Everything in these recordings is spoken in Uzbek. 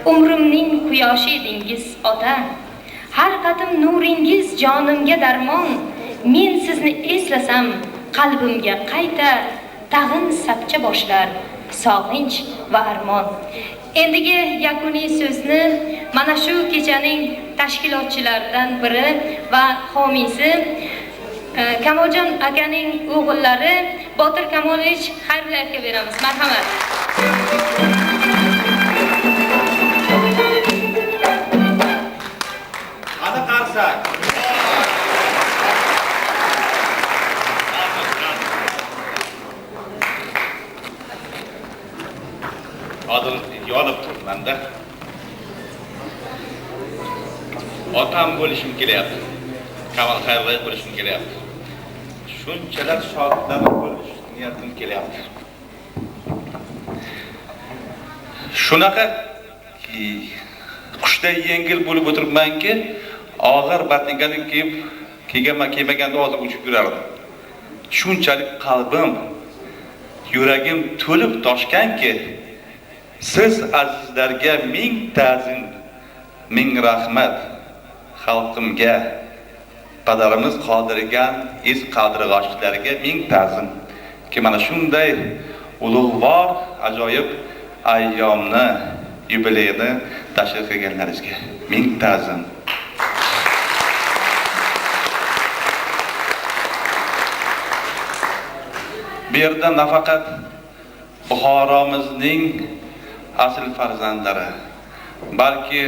Umrimning quyoshi edingiz ota. Har qatim nuringiz jonimga darmon. Men sizni eslasam qalbimga qayta tag'in sapcha boshlar sog'inch va armon. Endigi yakuniy so'zni mana shu kechaning tashkilotchilaridan biri va homiysi Kamoljon akaning o'g'illari Botir Kamolovich Xayrullayevga beramiz. Marhamat. Qani qarsak. Hozir yonib turibman-da. Otam bo'lishim kelyapti. Kamol Xayrullayev bo'lishim kelyapti. Shunchalar shodlanib bo'lish niyatim kelyapti. Shunaqa qushday yengil bo'lib o'tiribmanki, og'ir botinkani kiyib, kiyganman, kiymaganda hozir uchib yurardim. Shunchalik qalbim, yuragim to'lib toshganki, siz azizlarga ming ta'zim, ming rahmat, xalqimga, padarimiz qoldirgan iz qaldirg'ochlarga ming ta'zim ki mana shunday ulug'vor ajoyib ayyomni, yubileyni tashkil qilganlaringizga ming ta'zim. Bu yerda nafaqat Buxoromizning asl farzandlari, balki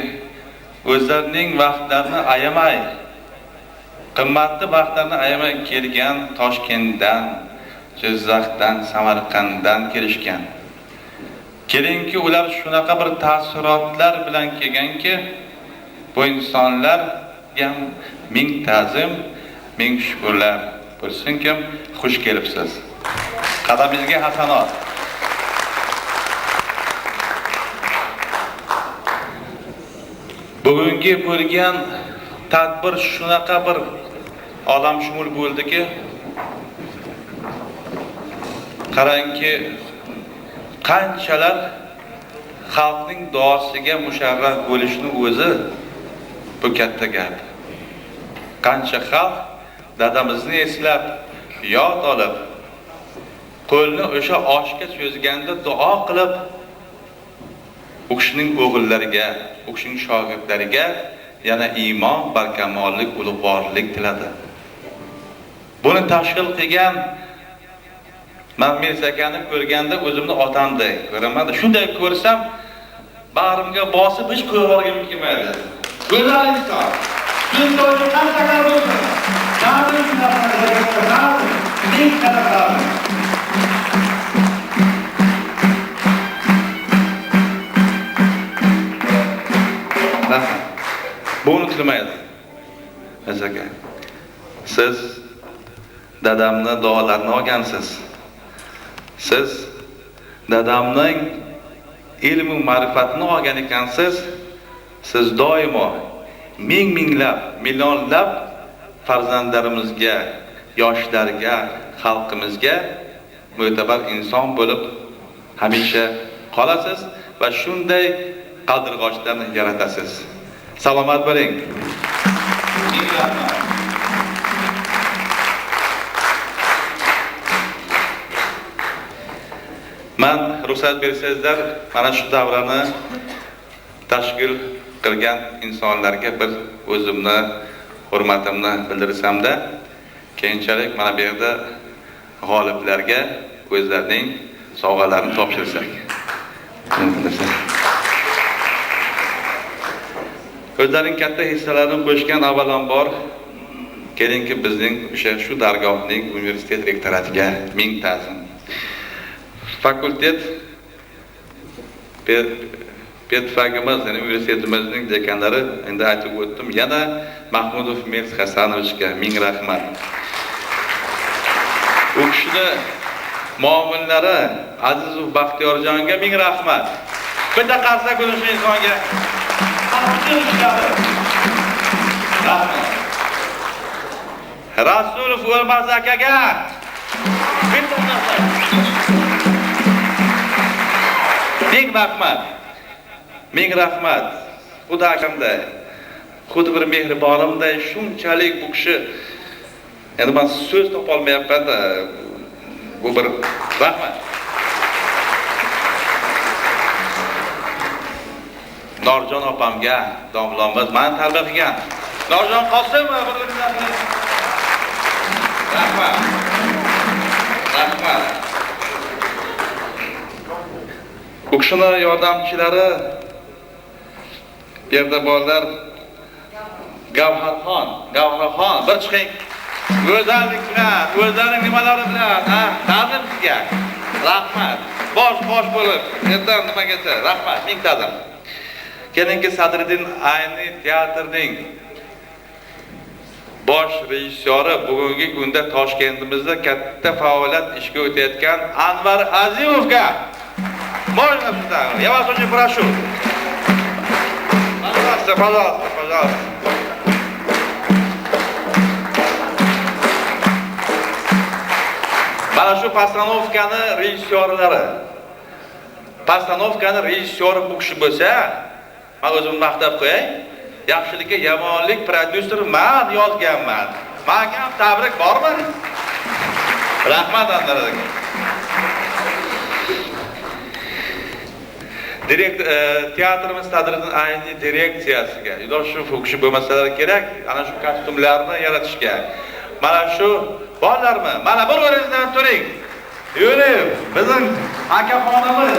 o'zlarining vaqtlarini ayamay, qimmatli vaqtlarini ayamay kelgan Toshkentdan, Jizzaxdan, Samarqanddan kelishgan. Kelingki, ular shunaqa bir taassurotlar bilan kelganki, bu insonlarga ming ta'zim, ming shukrlar bo'lsinki, xush kelibsiz. Qadamingizga hasanot. Bugungi bo'lgan tadbir shunaqa bir olamshumul bo'ldiki, qarangki, qanchalar xalqning duosiga musharraf bo'lishni o'zi bu katta gap. Qancha xalq dadamizni eslab, yod olib, qo'lni o'sha oshga cho'zganda duo qilib, u kishining o'g'illariga, u kishining shogirdlariga yana iymon, barkamollik, ulug'vorlik tiladi. Buni tashkil qilgan men Mirza akani ko'rganda o'zimni otamday ko'raman. Shunday ko'rsam, bag'rimga bosib hech qo'yib olgim kelmaydi. Go'zal inson. Dunyoda qanchalar bo'lsin. Ta'zim, ta'zim, ming ta'zim. Bu unutilmaydi. Mirza aka, siz dadamni duolarini olgansiz. Siz dadamning ilmu ma'rifatini olgan ekansiz. Siz doimo ming minglab, millionlab farzandlarimizga, yoshlarga, xalqimizga mo'tabar inson bo'lib hamisha qolasiz va shunday qaldirg'ochlarni yaratasiz. Salomat bo'ling. Men ruxsat bersangizlar, mana shu davrani tashkil qilgan insonlarga bir o'zimni hurmatimni bildirsamda, keyinchalik mana bu yerda g'oliblarga o'zlarining sovg'alarini topshirsak. O'zlarining katta hissalarini qo'shgan avvalambor kelingki bizning o'sha shu dargohning universitet rektoratiga ming ta'zim. Fakultet pedfagimiz, ya'ni universitetimizning dekanlari, endi aytib o'tdim, yana Mahmudov Mers Hasanovichga ming rahmat. U kishini muovinlari Azizov Baxtiyorjonga ming rahmat. Bitta qarsak o'sha insonga. Rahmat. Rasulov O'lmas akaga bitta qarsak. Ming rahmat. Ming rahmat. Xudo akamday, xuddi bir mehribonimday shunchalik bu kishi, endi men so'z topolmayapman-da. Bu bir rahmat. Norjon opamga, domlamiz meni tarbiya qilgan. Norjon Qosimova bir rahmat. Rahmat. U kishini yordamchilari bu yerda borlar. Gavharxon, Gavharxon, bir chiqing. Go'zallik bilan, o'zlarining nimalari bilan, ha, ta'zim sizga. Rahmat. Bosh qosh bo'lib, ertan nimagacha, rahmat, ming ta'zim. Kelinki Sadriddin Ayni teatrining bosh rejissyori, bugungi kunda Toshkentimizda katta faoliyat ishga o'tayotgan Anvar Azimovga. Можно сюда? Я вас очень прошу. Пожалуйста, пожалуйста, пожалуйста. Mana shu postanovkani rejissyorlari. Postanovkani rejissyori bu kishi bo'lsa, men o'zimni maqtab qo'yay. Yaxshilikka yomonlik prodyuser men yozganman. Menga ham tabrik bormi? Rahmat Anvar aka. Teatrimiz Sadriddin Ayni direksiyasiga, shu kishi bo'lmasalar kerak, ana shu kostyumlarni yaratishga. Mana shu borlarmi? Mana bir o'ringizdan turing. Yuring, bizning akaxonimiz,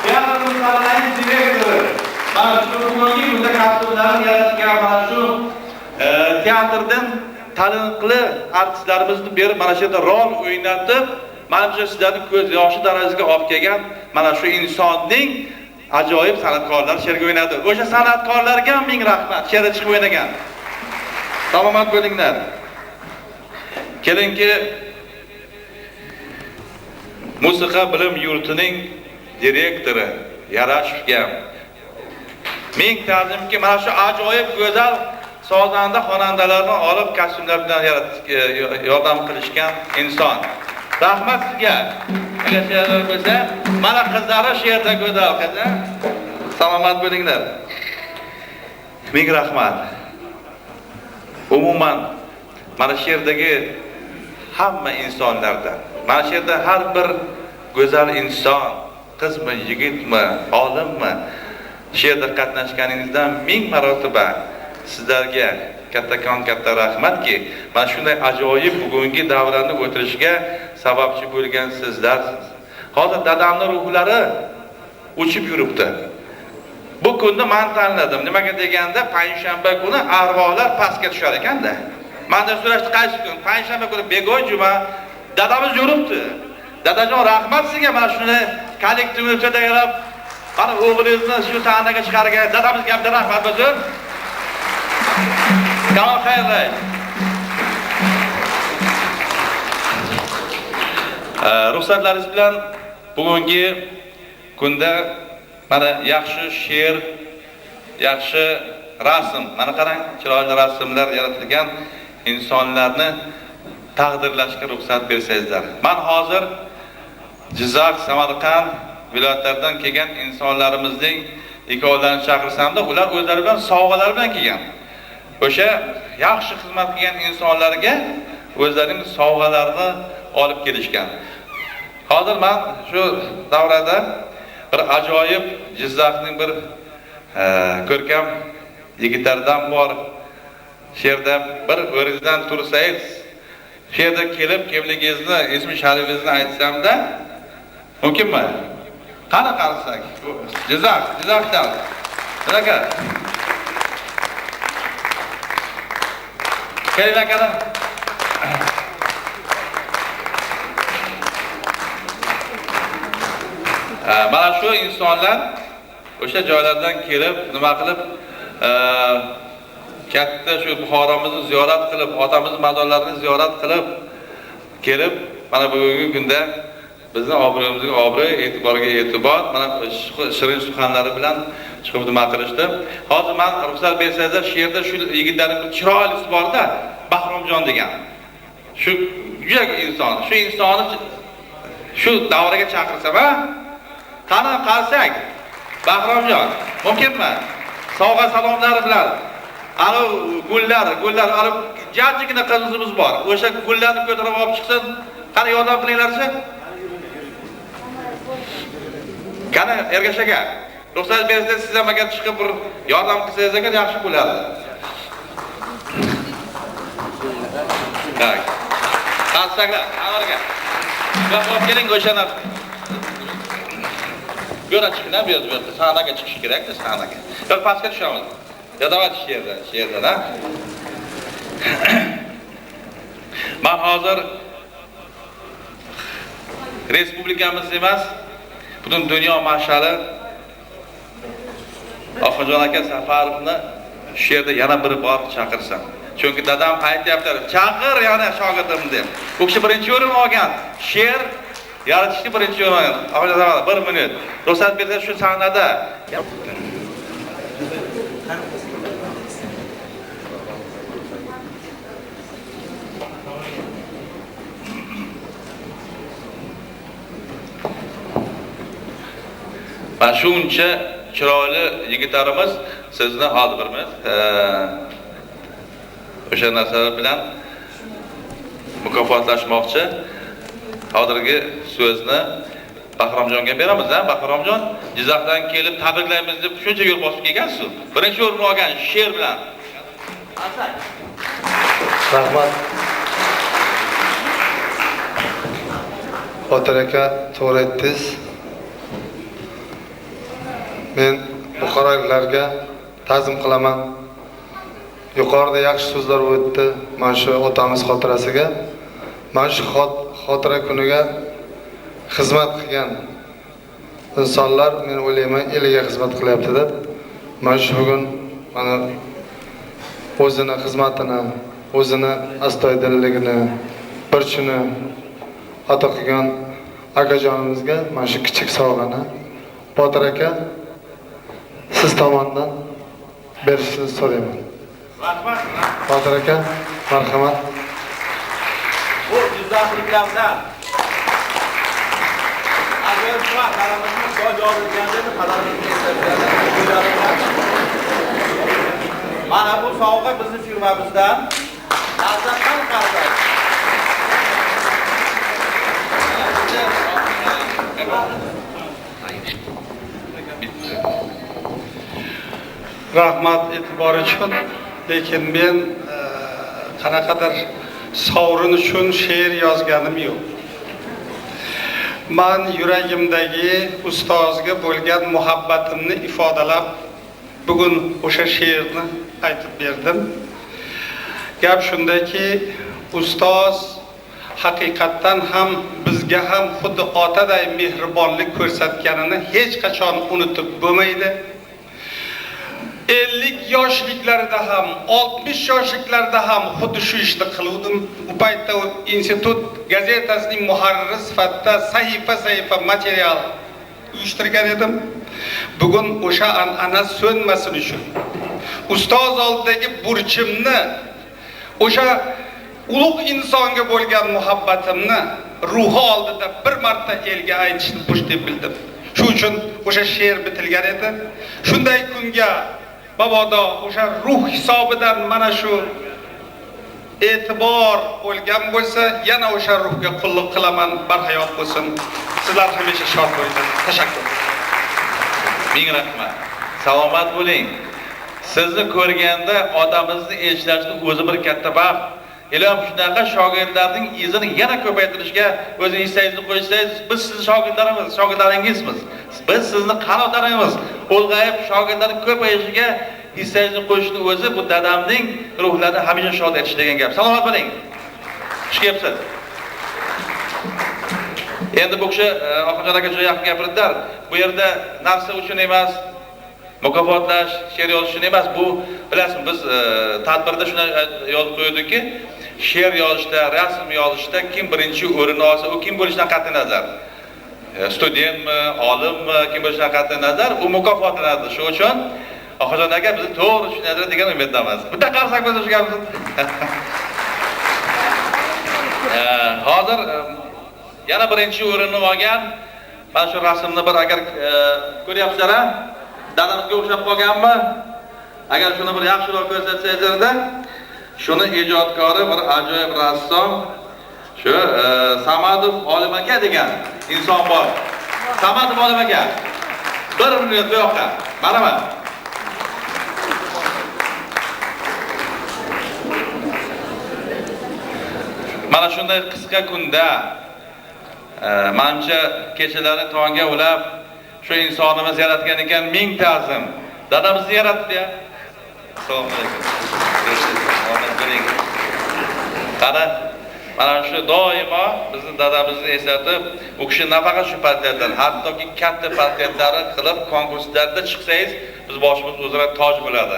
teatrimiz Sadriddin Ayni direktori. Mana shu bugungi kunda kostyumlarni yaratgan mana shu teatrdan talantli artistlarimizni berib, mana shu yerda rol o'ynatib, mana shu sizlarning ko'z yoshi darajasiga olib kelgan mana shu insonning ajoyib san'atkorlar sherga o'ynadi. O'sha san'atkorlarga ham ming rahmat, sherga chiqib o'ynagan. Salomat bo'linglar. Kelinki Musiqa bilim yurtining direktori Yarashevga ming ta'zimki, mana shu ajoyib go'zal sozanda xonandalarni olib kostyumlar bilan yordam qilishgan inson. Rahmat sizga. Agar she'rlar bo'lsa, mana qizlari shu yerda go'zal qiz. Salomat bo'linglar. Ming rahmat. Umuman mana shu yerdagi hamma insonlardan, mana shu yerda har bir go'zal inson, qizmi, yigitmi, olimmi, shu yerda qatnashganingizdan ming marotaba sizlarga kattakon katta rahmatki, mana shunday ajoyib bugungi davrani o'tirishga sababchi bo'lgan sizlarsiz. Hozir dadamning ruhlari uchib yuribdi. Bu kunni men tanladim. Nimaga deganda, payshanba kuni arvohlar pastga tushar ekanda. Mendan so'rashdi qaysi kun? Payshanba kuni begoy juma. Dadamiz yuribdi. Dadajon, rahmat sizga, mana shuni kollektivni to'dagrab, mana o'g'lingizni shu sahnaga chiqargan dadamizga ham rahmat bo'lsin. Kalom xayrli. Ruxsatlaringiz bilan bugungi kunda mana yaxshi she'r, yaxshi rasm, mana qarang, chiroyli rasmlar yaratilgan insonlarni taqdirlashga ruxsat bersangizlar. Men hozir Jizzax, Samarqand viloyatlaridan kelgan insonlarimizning ikkovlarini chaqirsamda, ular o'zlari bilan sovg'alar bilan kelgan. O'sha yaxshi xizmat qilgan insonlarga o'zlarining sovg'alarini olib kelishgan. Hozir men shu davrada bir ajoyib Jizzaxning bir ko'rkam yigitlaridan bor. Shu yerda bir o'ringizdan tursangiz, shu yerda kelib kimligingizni, ismi sharifingizni aytsamda mumkinmi? Qani qarasak? Jizzax, Jizzaxdan. Aka. Keling akalar. Mana shu insonlar o'sha joylardan kelib, nima qilib, katta shu Buxoromizni ziyorat qilib, otamiz mazorlarini ziyorat qilib kelib, mana bugungi kunda bizni obro'yimizga obro', e'tiborga e'tibor, mana shirin suxanlari bilan chiqib nima qilishdi. Hozir men ruxsat bersangizlar, shu yerda shu yigitlarning bir chiroylisi bor-da, Bahromjon degan. Shu juda inson, shu insonni shu davraga chaqirsam, ha? Qani qarsak, Bahromjon, mumkinmi? Sovg'a salomlari bilan ana gullar, gullar, ana jajjigina qizimiz bor. O'sha gullarni ko'tarib olib chiqsin. Qani yordam qilinglarchi. Qani Ergash aka, ruxsat bersangiz siz ham agar chiqib bir yordam qilsangiz agar yaxshi bo'lardi. Tak. Qarsaklar, Anvar aka. Yo'q, keling o'shani. Bu yoqdan chiqing, bu yerda sahnaga chiqish kerak-da, sahnaga. Yo'q, pastga tushamiz. Yo, давайте shu yerda, shu yerda, da. Men hozir respublikamiz emas, butun dunyo marshali Oxunjon aka Safarovni shu yerda yana bir bor chaqirsam. Chunki dadam aytyaptilar, chaqir yana shogirdim deb. Bu kishi birinchi o'rin olgan, she'r yaratishni birinchi o'rin olgan. Oxunjon Safarov, bir minut. Ruxsat bersa shu sahnada. Mana shuncha chiroyli yigitlarimiz sizni hozir birmiz o'sha narsalar bilan mukofotlashmoqchi. Hozirgi so'zni Bahromjonga beramiz, ha? Bahromjon Jizzaxdan kelib tabriklaymiz deb shuncha yo'l bosib kelgansiz. Birinchi o'rinni olgan she'r bilan. Rahmat. Botir aka, to'g'ri aytdingiz. Men buxoroliklarga ta'zim qilaman. Yuqorida yaxshi so'zlar o'tdi mana shu otamiz xotirasiga. Mana shu xotira kuniga xizmat qilgan insonlar, men o'ylayman, eliga xizmat qilyapti deb. Mana shu bugun mana o'zini xizmatini, o'zini astoydilligini, burchini ato qilgan akajonimizga mana shu kichik sovg'ani Botir aka siz tomondan berishingizni so'rayman. Rahmat. Botir aka, marhamat. Bu jizzaxliklardan agar qaramizning joy yorilganini qaramizga mana bu sovg'a bizni firmamizdan. Arzondan qarsak. Rahmat e'tibor uchun, lekin men qanaqadir sovrin uchun she'r yozganim yo'q. Men yuragimdagi ustozga bo'lgan muhabbatimni ifodalab bugun o'sha she'rni aytib berdim. Gap shundaki, ustoz haqiqatdan ham bizga ham xuddi otaday mehribonlik ko'rsatganini hech qachon unutib bo'lmaydi. 50 yoshliklarida ham, 60 yoshliklarida ham xuddi shu ishni qiluvdim. U paytda institut gazetasining muharriri sifatida sahifa-sahifa material uyushtirgan edim. Bugun o'sha an'ana so'nmasin uchun ustoz oldidagi burchimni, o'sha ulug' insonga bo'lgan muhabbatimni ruhi oldida bir marta elga aytishni burch deb bildim. Shu uchun o'sha she'r bitilgan edi. Shunday kunga mabodo o'sha ruh hisobidan mana shu e'tibor bo'lgan bo'lsa, yana o'sha ruhga qulluq qilaman, barhayot bo'lsin. Sizlar hamisha shod bo'linglar. Tashakkur. Ming rahmat. Salomat bo'ling. Sizni ko'rganda otamizni eslashning o'zi bir katta baxt. Ilohim shunaqa shogirdlarning izini yana ko'paytirishga o'zingiz hissangizni qo'ysangiz, biz sizni shogirdlarimiz, shogirdlaringizmiz. Biz sizni qanotlaringiz. Ulg'ayib shogirdlarning ko'payishiga hissangizni qo'yishning o'zi bu dadamning ruhlarini hamisha shod etish degan gap. Salomat bo'ling. Xush kelibsiz. Endi bu kishi Oxunjon aka juda yaqin gapirdilar. Bu yerda narsa uchun emas, mukofotlash, she'r yozish uchun emas. Bu bilasizmi, biz tadbirda shuni yozib qo'ydikki, she'r yozishda, rasm yozishda kim birinchi o'rinni olsa, u kim bo'lishidan qat'iy nazar, studentmi, olimmi, kim bo'lishidan qat'iy nazar, u mukofotlanadi. Shu uchun Oxunjon aka bizni to'g'ri tushunadilar degan umiddamiz. Bitta qarsak biz shu gapimizni. Hozir yana birinchi o'rinni olgan Mana shu rasmni bir agar ko'ryapsizlar-a? Dadamizga o'xshab qolganmi? Agar shuni bir yaxshiroq ko'rsatsangizlarda, shuni ijodkori bir ajoyib rassom shu Samadov Olim aka degan inson bor. Samadov Olim aka. Bir minut bu yoqqa. Marhamat. Mana shunday qisqa kunda manimcha kechalari tongga ulab shu insonimiz yaratgan ekan, ming ta'zim. Dadamizni yaratdi-ya. Assalomu alaykum. Omad bering. Qani, mana shu doimo bizni dadamizni eslatib, u kishi nafaqat shu portretlar, hattoki katta portretlari qilib konkurslarda chiqsangiz, biz boshimiz o'zaro toj bo'ladi.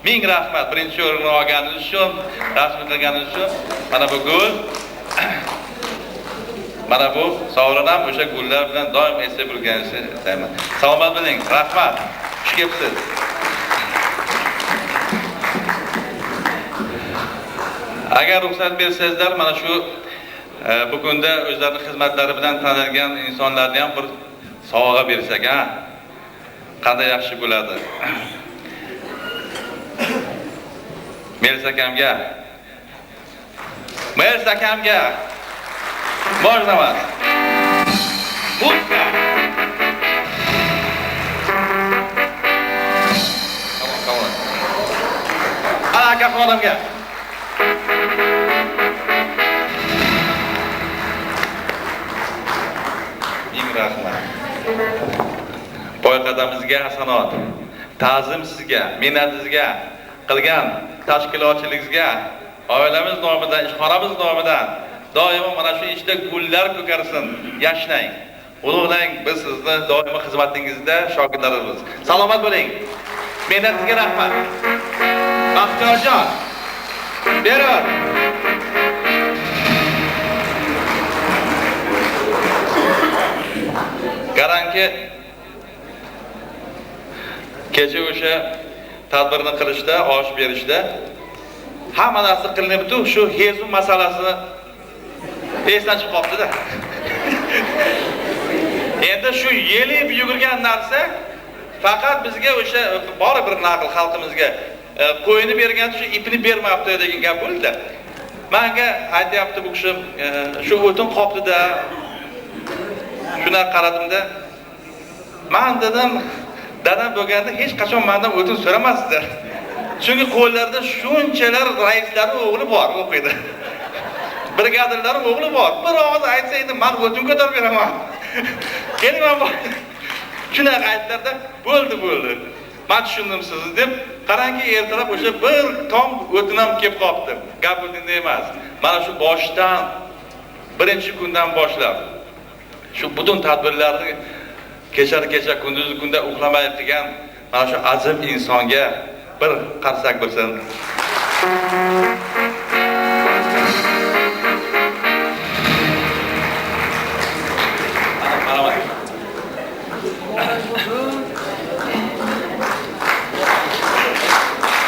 Ming rahmat birinchi o'rinni olganingiz uchun, rasm qilganingiz uchun. Mana bu gul. Mana bu sovrin ham o'sha gullar bilan doim eslab yurganingizni aytaman. Salomat bo'ling, rahmat. Xush kelibsiz. Agar ruxsat bersangizlar, mana shu bu kunda o'zlarining xizmatlari bilan tanilgan insonlarni ham bir sovg'a bersak, ha? Qanday yaxshi bo'ladi. Mels akamga. Mels akamga. Можно вас? Пуска! Come on. Ana akaxonimga. Ming rahmat. Boyqadamizga hasanot, ta'zim sizga, minnatingizga, qilgan tashkilotchiligingizga, oilamiz nomidan, ishxonamiz nomidan doimo mana shu ishda gullar ko'karsin, yashnang, ulug'lang. Biz sizni doimo xizmatingizda shogirdlarimiz. Salomat bo'ling. Mehnatingizga rahmat. Baxtiyorjon, beraver. Qarangki, kecha o'sha tadbirni qilishda, osh berishda hamma narsa qilinibdi, shu hezum masalasini esdan chiqib qolibdi-da. Endi shu yelib yugurgan narsa faqat bizga o'sha bor bir naql xalqimizga qo'yini bergan shu ipini bermabdi degan gap bo'ldi. Menga aytayapti bu kishi, shu o'tin qopdi-da. Shuna qaradimda, men dedim, dadam bo'lganda hech qachon mendan o'tin so'ramasdi. Chunki qo'llarida shunchalar raislari o'g'li bor, o'qiydi. Brigadirlar o'g'li bor. Bir og'iz aytsa endi men o'tin ko'tarib beraman. Keling men bor. Shunaqa aytlarda bo'ldi, bo'ldi. Men tushundim sizni deb, qarangki ertalab o'sha bir tom o'tin ham kelib qopti. Gap o'tinda emas. Mana shu boshdan birinchi kundan boshlab shu butun tadbirlarni kecha kunduz kunda uxlamay qilgan mana shu azim insonga bir qarsak bo'lsin.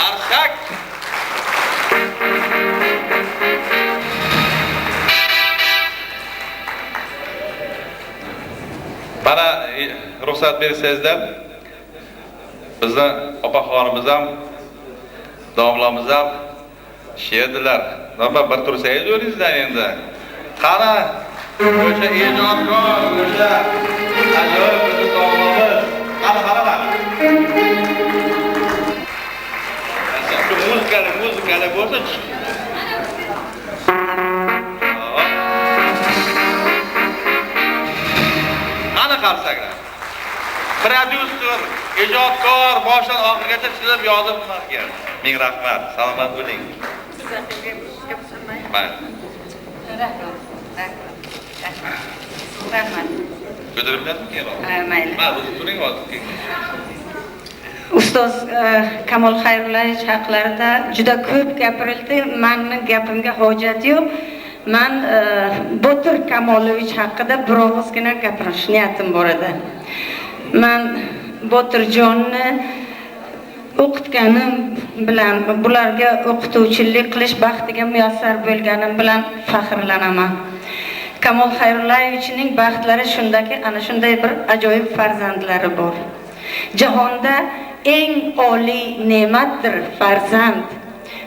Qarsak. Mana ruxsat bersangizlar, bizni opaxonimiz ham, domlamiz ham she'rdilar. Nima bir tursangiz o'ringizlar endi. Qani o'sha ijodkor, o'sha ajoyib bizni domlamiz. Qani qarama. Shu muzikali bo'lsa qani qarsaklar. Prodyuser, ijodkor, boshdan oxirigacha chizib yozib qilgan. Ming rahmat, salomat bo'ling. Rahmat. Rahmat. Ko'tarib bilasizmi keyin? Mayli. Ma, o'zi turing hozir. Ustoz Kamol Xayrullayevich haqlarida juda ko'p gapirildi. Meni gapimga hojat yo'q. Men Botir Kamolovich haqida bir og'izgina gapirish niyatim bor edi. Men Botirjonni o'qitganim bilan, bularga o'qituvchilik qilish baxtiga muyassar bo'lganim bilan faxrlanaman. Kamol Xayrullayevichning baxtlari shundaki, ana shunday bir ajoyib farzandlari bor. Jahonda eng oliy ne'matdir farzand.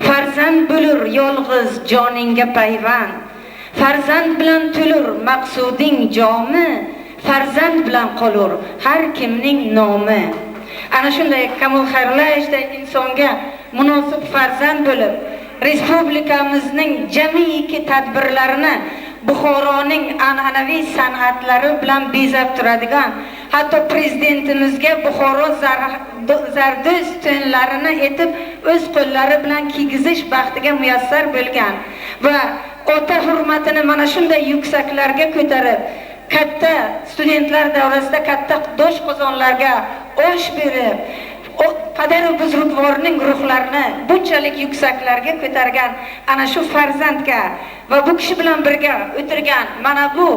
Farzand bo'lur yolg'iz joningga payvand. Farzand bilan to'lur maqsuding jomi, farzand bilan qolur har kimning nomi. Ana shunday Kamol Xayrullayevichday insonga munosib farzand bo'lib, respublikamizning jamiyki tadbirlarini Buxoroning an'anaviy san'atlari bilan bezab turadigan, hatto prezidentimizga Buxoro zardo'z to'nlarini etib o'z qo'llari bilan kiygizish baxtiga muyassar bo'lgan va ota hurmatini mana shunday yuksaklarga ko'tarib, katta studentlar davrasida katta dosh qozonlarga osh berib, padaru buzrukvorning ruhlarini bunchalik yuksaklarga ko'targan ana shu farzandga va bu kishi bilan birga o'tirgan mana bu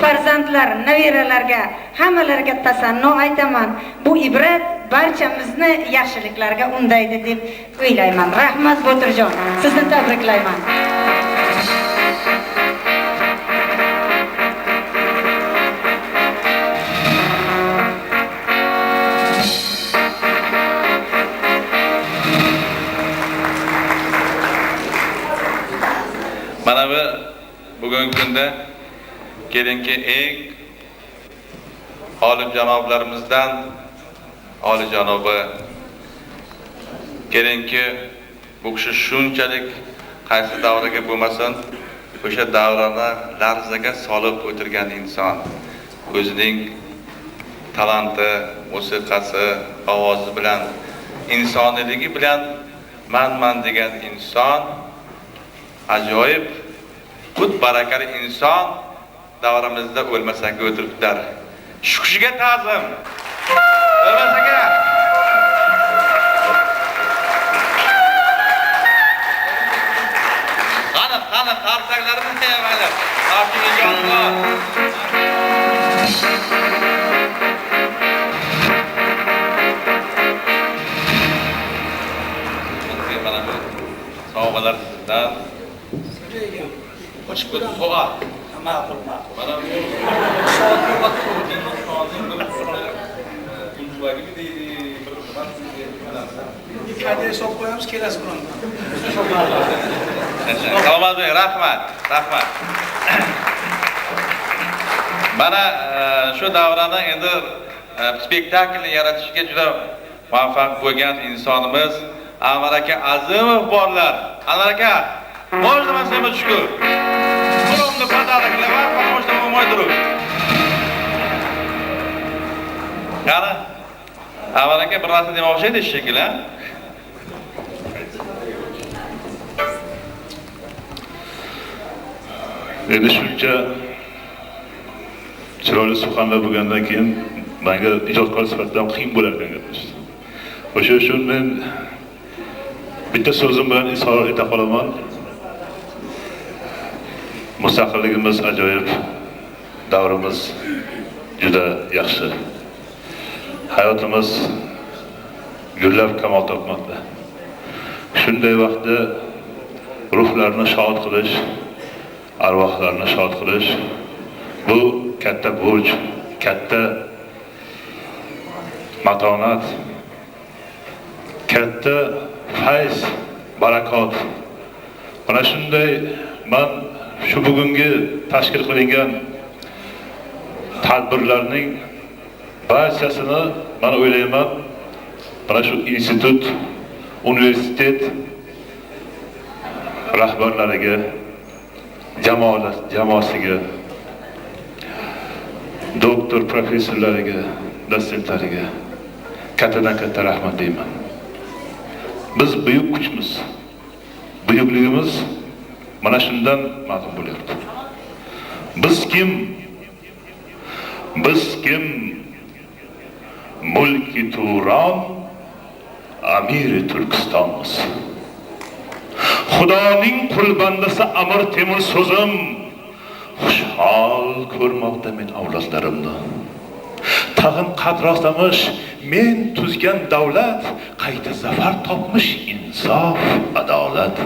farzandlar, nabiralarga, hammalarga tasanno aytaman. Bu ibrat barchamizni yaxshiliklarga undaydi deb o'ylayman. Rahmat Botirjon, sizni tabriklayman. Mana bu bugungi kunda kelinki eng olim janoblarimizdan olijanobi, kelinki bu kishi shunchalik qaysi davraga bo'lmasin o'sha davrani larzaga solib o'tirgan inson, o'zining talanti, musiqasi, ovozi bilan, insoniyligi bilan man-man degan inson, ajoyib qut barakali inson davramizda o'lmasak o'tiribdilar. Shu kishiga ta'zim. O'lmasak. Qani, qani qarsaklarimizni tayyorlaylik. Ijodkor. Mana bu sovg'alar sizdan. Soat. Ma'qul, ma'qul. Mana bu Hadya hisob qo'yamiz, kelasi bilan. Salomat bo'ling, rahmat, rahmat. Mana shu davrani endi spektaklni yaratishga juda muvaffaq bo'lgan insonimiz Anvar aka Azimov borlar. Anvar aka, можно вам семечку? Огромный подарок для вас, потому что вы мой друг. Qani? Anvar aka bir narsa demoqchi edi shekilli, ha? Endi shuncha chiroyli suxanlar bo'lgandan keyin menga ijodkor sifatida ham qiyin bo'lar ekan gapirish. O'sha uchun men bitta so'zim bilan izhor eta qolaman. Mustaqilligimiz ajoyib, davrimiz juda yaxshi. Hayotimiz gullab kamol topmoqda. Shunday vaqtda ruhlarni shod qilish, arvohlarni shod qilish bu katta burch, katta matonat, katta fayz, barakot. Mana shunday men shu bugungi tashkil qilingan tadbirlarning barchasini men o'ylayman, mana shu institut, universitet rahbarlariga, jamoasiga, doktor, professorlariga, dosentlariga kattadan katta rahmat deyman. Biz buyuk kuchmiz. Buyukligimiz mana shundan ma'lum bo'lyapti. Biz kim? Biz kim? Mulki Turon, amiri Turkistonmiz. Xudoning qul bandasi Amir Temur so'zim, xushhol ko'rmoqda men avlodlarimni. Tag'in qad rostlamış, men tuzgan davlat qayta zafar topmish insof, adolat.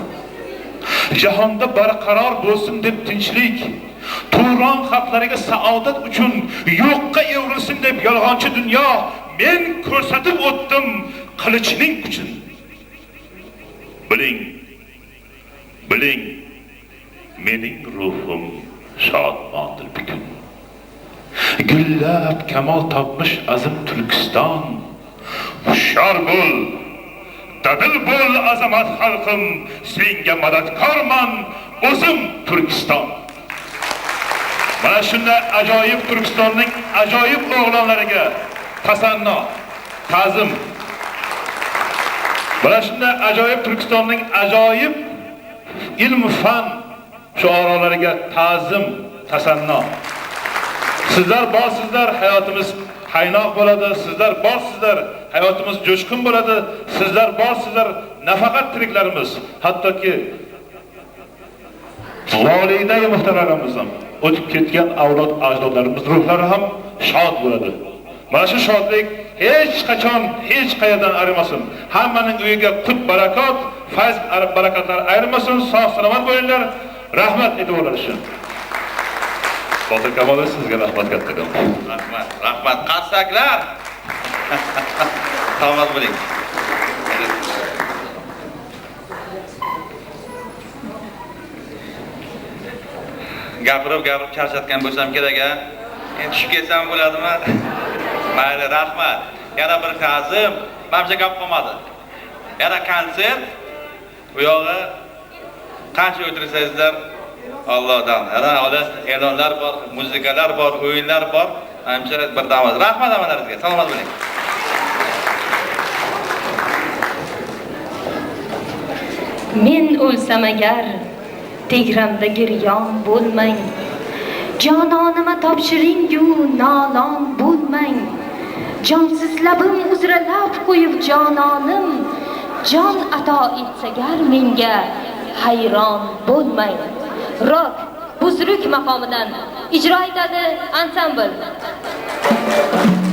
Jahonda barqaror bo'lsin deb tinchlik, Turon xalqlariga saodat uchun yo'qqa evrilsin deb yolg'onchi dunyo, men ko'rsatib o'tdim qilichning kuchini. Biling, biling, mening ruhim shodmondir bugun. Gullab kamol topmish azim Turkiston. Hushyor bo'l, dadil bo'l azamat xalqim, senga madadkorman o'zim Turkiston. Mana shunday ajoyib Turkistonning ajoyib o'g'lonlariga tasanno, ta'zim. Mana shunday ajoyib Turkistonning ajoyib ilm fan shuarolariga ta'zim, tasanno. Sizlar borsizlar, hayotimiz qaynoq bo'ladi, sizlar borsizlar, hayotimiz jo'shqin bo'ladi, sizlar borsizlar, nafaqat tiriklarimiz, hattoki volidai muhtaramlarimiz ham, o'tib ketgan avlod ajdodlarimiz ruhlari ham shod bo'ladi. Mana shu shodlik hech qachon hech qayerdan ayrimasin. Hammaning uyiga qut barakot, fayz barakotlar ayrimasin. Sog' salomat bo'linglar. Rahmat e'tiborlar uchun. Botir Kamolov, sizga rahmat kattakon. Rahmat, rahmat. Qarsaklar. Salomat bo'ling. Gapirib charchatgan bo'lsam kerak a. Endi tushib ketsam bo'ladimi? Mayli, rahmat. Yana bir ta'zim. Manimcha gap qolmadi. Yana konsert. U yog'i qancha o'tirsangizlar Allohdan. Yana hali e'lonlar bor, muzikalar bor, o'yinlar bor. Manimcha bir dam. Rahmat hammalaringizga. Salomat bo'ling. Men o'lsam agar tegramda giryon bo'lmang. Jononima topshiring-yu nolon bo'lmang. Jonsiz labim uzra lab qo'yib jononim, jon ato etsagar menga hayron bo'lmang. Rock Buzruk maqomidan ijro etadi ansambl. Thank you.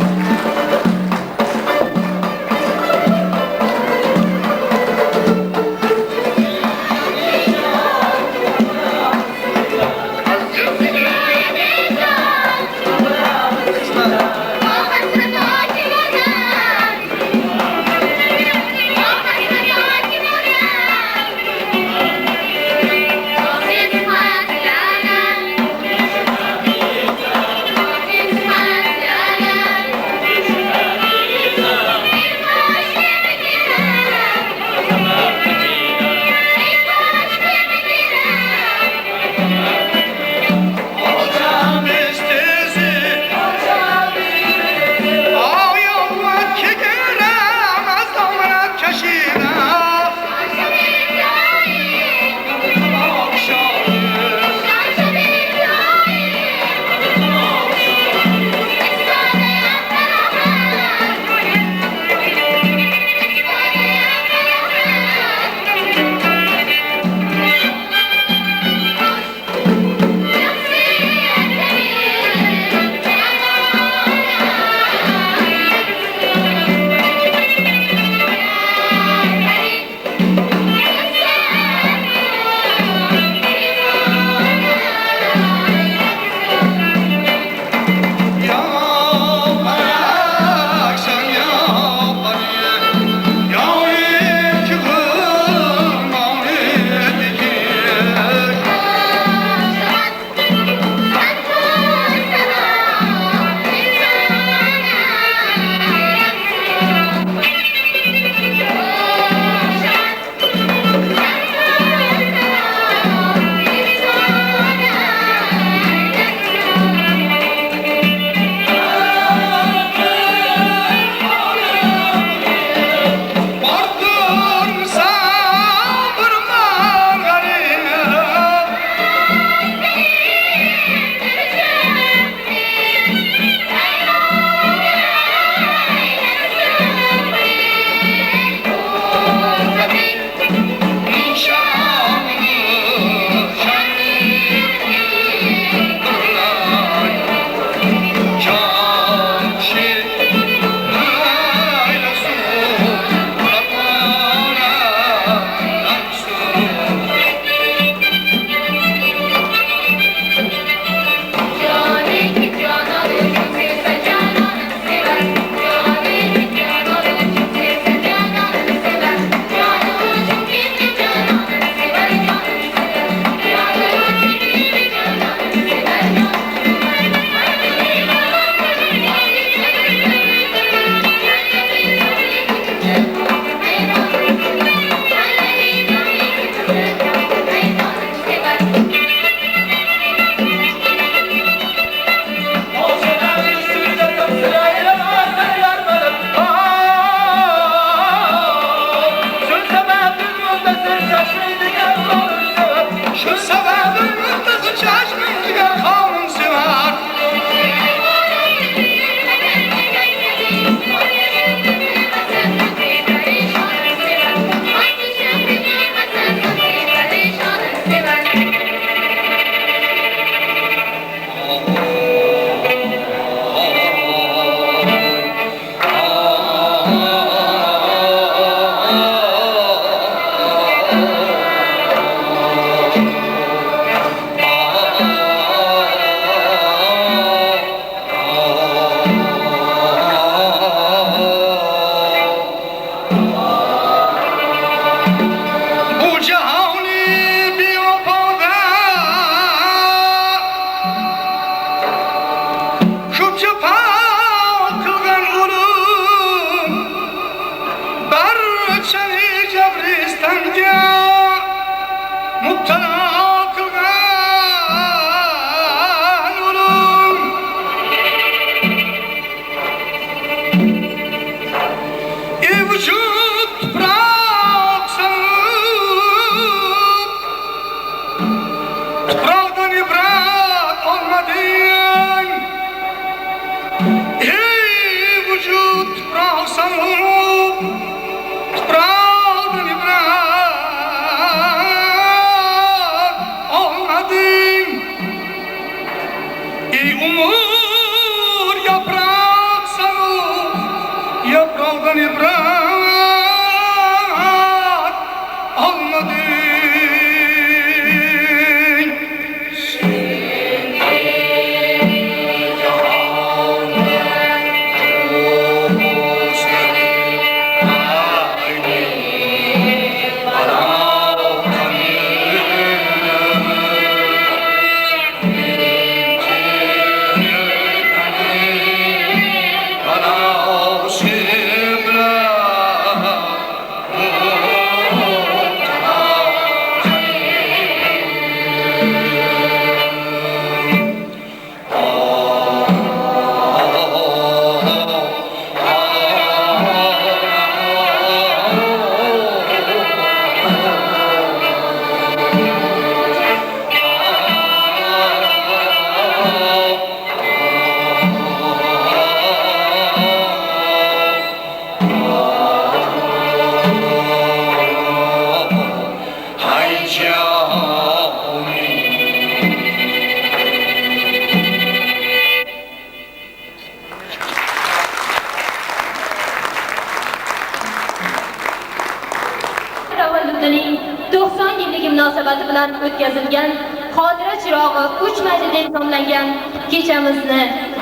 bilan o'tkazilgan xotira chirog'i o'chmaydi deb nomlangan kechamizni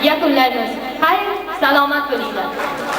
yakunlaymiz. Xayr, salomat bo'linglar.